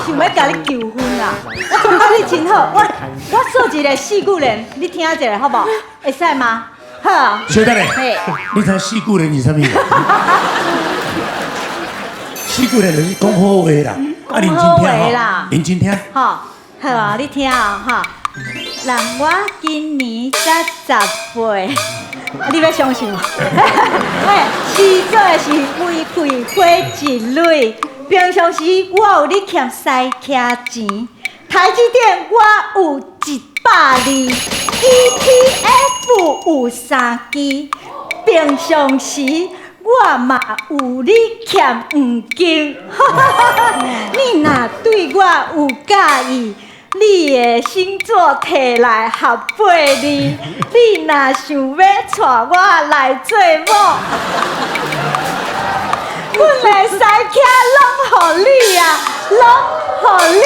想欲共你求婚啦。我感覺你真好，我說一个四句聯，你聽一下好無？會使嗎？好。小等下，嘿，你知四句聯是啥物？四句聯就是講好話啦，啊，認真講好聽話啦。吼，認真聽。好，好啊，你聽啊，哈。人我今年才10歲，你欲相信無？喂，是做的是玫瑰花一蕊，平常時我有咧欠司車錢，台積電我有120，ETF 有三支，平常時我嘛有咧欠黃金。你若對我有佮意，你的星座提來合八字，你若想欲娶我來做某，阮的司車攏予你啊，攏予你。